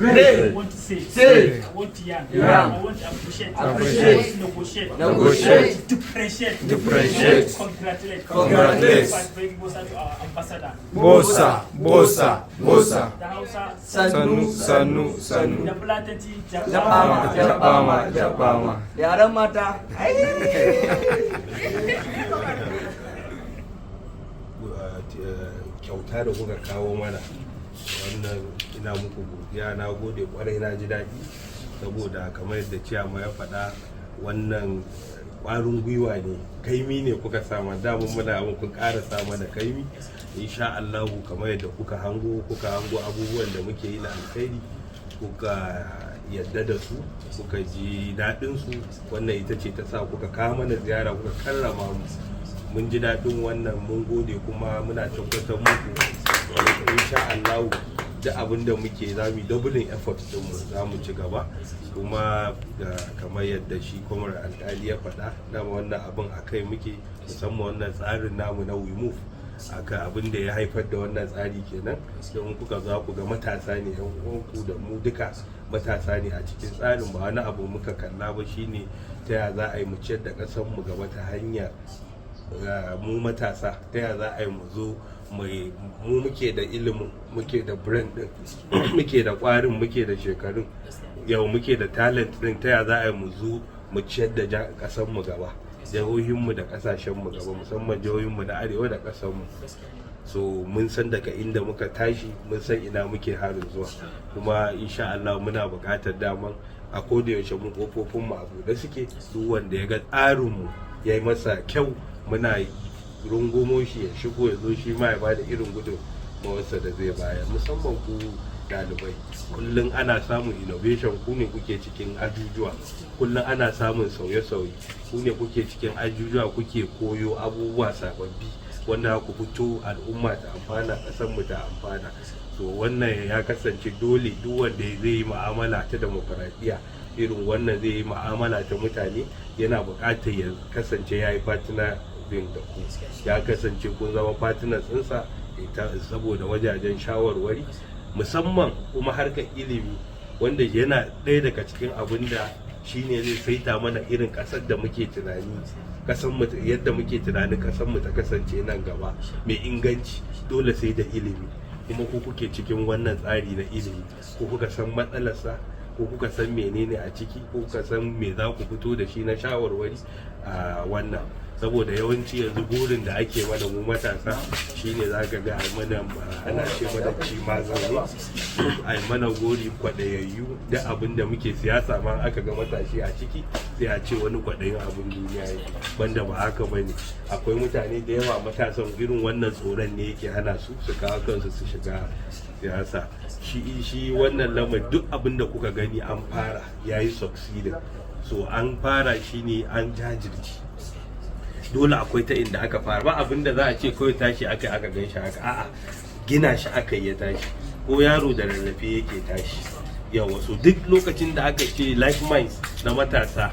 Pray. I want to say. Say. I want to yarn. Yarn. I want to appreciate. Appreciate. I want to negotiate. Negotiate. I want to differentiate. Differentiate. I want to congratulate. Congratulate. But bring Bosa to our ambassador. Bosa, Bosa, Bosa. Da Hausa. Sannu, Sannu, Sannu. Da Fulatanci. Jabama. Jabama, Jabama. Yaran mata. Kyauta da kuka kawo mana wannan, ina muku godiya. Na gode kwarai, na ji daɗi, saboda kamar yadda ciyama ya faɗa, wannan ƙwarin gwiwa ne, kaimi ne kuka sama. Damar muna abin, kun ƙara sa mana kaimi. Insha Allahu, kamar yadda kuka hango abubuwan da muke yi na alkhairi, kuka yadda da su, kuka ji daɗin su, wannan ita ce ta sa kuka kawo mana ziyara, kuka karrama mu. Mun ji daɗin wannan, mun gode. Kuma muna tabbatar muku, insha Allah, duk abin da muke, za mu yi doubling effort din mu, za mu ci gaba. Kuma da kamar yadda shi kwamar alkali ya faɗa, dama wannan abin a kai muke, musamman wannan tsarin namu na We Move. Aka abin da ya haifar da wannan tsari kenan. Don kuka za ku ga matasa ne yan uwanku, da mu duka matasa ne a cikin tsarin. Ba wani abu muka kalla ba, shine ta ya za a yi mu ciyar da ƙasar mu gaba ta hanyar mu matasa, ta ya za a yi mu zo mu muke da ilimin, muke da brain din, muke da kwarin, muke da shekarun yau, muke da talent din, ta ya za a yi mu zo mu ciyar da ƙasar mu gaba, jihohinmu da kasashen mu gaba, musamman jihohinmu na arewa da ƙasar mu. So mun san daga inda muka tashi, mun san ina muke harin zuwa. Kuma insha Allah muna buƙatar daman a koda yaushe mu kofofin mu a buɗe suke. Duk wanda ya ga tsarin mu ya yi masa kyau, muna rungumo shi ya shigo, ya zo shi ma ya bada irin gudunmawarsa da zai bayar. Musamman ku ɗalibai, kullum ana samun innovation, ku ne kuke cikin ajujuwa, kullum ana samun sauye-sauye, ku ne kuke cikin ajujuwa, kuke koyo abubuwa sababbi wanda ku fito al'umma ta amfana, ƙasar mu ta amfana. So wannan ya kasance dole duk wanda zai yi mu'amala ta demokuraɗiyya irin wannan, zai yi mu'amala ta mutane, yana buƙatar ya kasance ya yi partner din da ku, ya kasance kun zama partners ɗinsa ita, saboda wajajen shawarwari, musamman kuma harkar ilimi, wanda yana ɗaya daga cikin abin da shine zai saita mana irin ƙasar da muke tunani, ƙasar mu, yadda muke tunanin ƙasar mu ta kasance nan gaba mai inganci. Dole sai da ilimi. Kuma ku kuke cikin wannan tsari na ilimi, ko kuka san matsalarsa, ko kuka san menene a ciki, ko kuka san me za ku fito da shi na shawarwari a wannan. Saboda yawanci yanzu burin da ake mana mu matasa shine za ka ga ai mana, ana ce mana ci ma zaune, ai mana gori kwaɗayayyu da abin da muke siyasa ma. Aka ga matashi a ciki, sai a ce wani kwaɗayin abin duniya yake, wanda ba haka ba ne. Akwai mutane da yawa, matasan, irin wannan tsoron ne yake hana su su kawo kansu su shiga siyasa. Shi wannan lamar, duk abin da kuka gani an fara yayi succeeding, so an fara shi ne an jajirce. Dole akwai ta inda aka fara. Ba abin da za a ce kawai tashi aka aka gan shi haka. A'a, gina shi aka yi ya tashi, ko yaro da rarrafe yake tashi. Yawa, so duk lokacin da aka ce like minds na matasa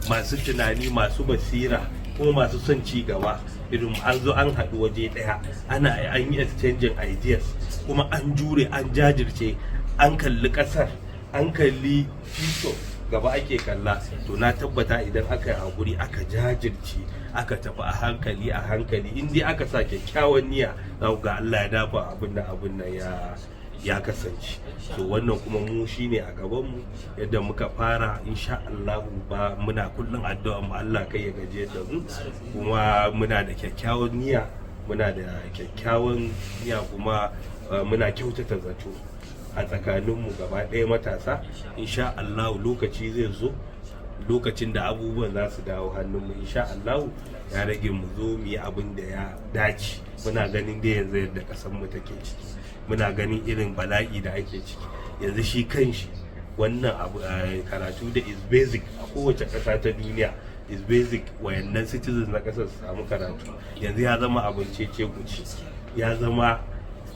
masu tunani, masu basira, kuma masu son ci gaba irin an zo an haɗu waje ɗaya, ana an yi exchanging ideas, kuma an jure, an jajirce, an kalli ƙasar, an kalli future, gaba ake kalla, to na tabbata idan aka yi hakuri, aka jajirce, aka tafi a hankali a hankali, in dai aka sa kyakkyawan niyya, za ku ga Allah ya dafa abin da abin nan ya kasance. So wannan kuma mu shine a gaban mu yadda muka fara. Insha Allah ba muna kullum addu'a mu, Allah kai ya gaje da mu. Kuma muna da kyakkyawan niyya, muna da kyakkyawan niyya, kuma muna kyautata zato a tsakaninmu gaba ɗaya matasa. Insha Allah lokaci zai zo, lokacin da abubuwan za su dawo hannunmu. Insha Allah ya rage mu zo mu yi abin da ya dace. Muna ganin da yanzu yadda ƙasar mu take ciki, muna ganin irin bala'i da ake ciki yanzu. Shi kanshi wannan abu, karatu da is basic a kowace ƙasa ta duniya, is basic wayannan citizens na ƙasar su samu karatu, yanzu ya zama abin cece kuce, ya zama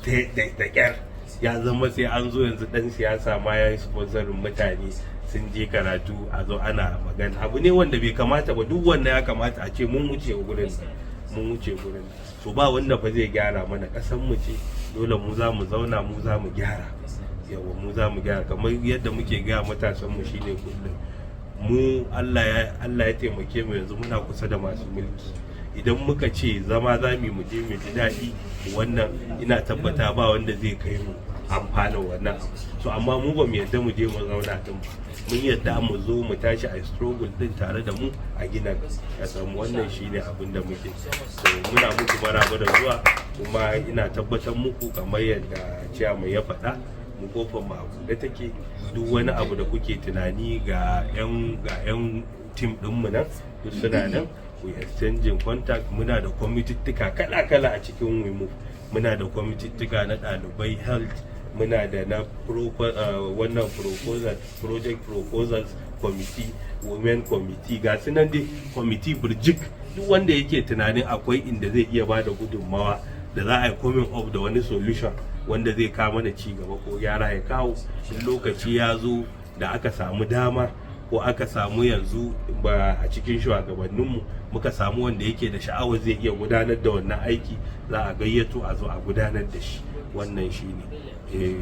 da ƙyar, ya zama sai an zo yanzu dan siyasa ma ya yi sponsorin mutane sun je karatu. A zo ana magana, abu ne wanda bai kamata ba. Duk wanda ya kamata a ce mun wuce gurin, mun wuce gurin. To ba wanda fa zai gyara mana kasan mu ce, dole mu za mu zauna, mu za mu gyara. Yawa, mu za mu gyara. Kamar yadda muke gaya matasan mu shine, kullum mu Allah ya taimake mu, yanzu muna kusa da masu mulki. Idan muka ce zama za mu mu je mu ji daɗi, wannan ina tabbata ba wanda zai kai mu amfanin wannan abu. So amma mu ba mu yadda mu je mu zauna din ba, mun yadda mu zo mu tashi a struggle din tare da mu a gina kasar mu. Wannan shine abin da muke so. Muna muku maraba da zuwa, kuma ina tabbatar muku, kamar yadda ciyaman ya faɗa, mu kofar mu a buɗe take. Duk wani abu da kuke tunani, ga 'yan team ɗinmu nan, duk suna nan, we exchanging contact. Muna da kwamitittuka kala-kala a cikin WeMove. Muna da kwamitittuka na ɗalibai, health, muna da na wannan proposal, project proposals committee, women committee, ga su nan dai, committee birjik. Duk wanda yake tunanin akwai inda zai iya ba da gudunmawa da za a yi coming up da wani solution wanda zai kawo mana ci gaba ko gyara, ya kawo. In lokaci ya zo da aka samu dama ko aka samu yanzu ba a cikin shugabanninmu muka samu wanda yake da sha'awar zai iya gudanar da wannan aiki, za a gayyato a zo a gudanar da shi. Wannan shi ne.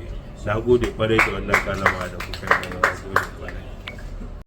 Na gode kwarai da wannan kalama da kuka yi mana. Na gode kwarai.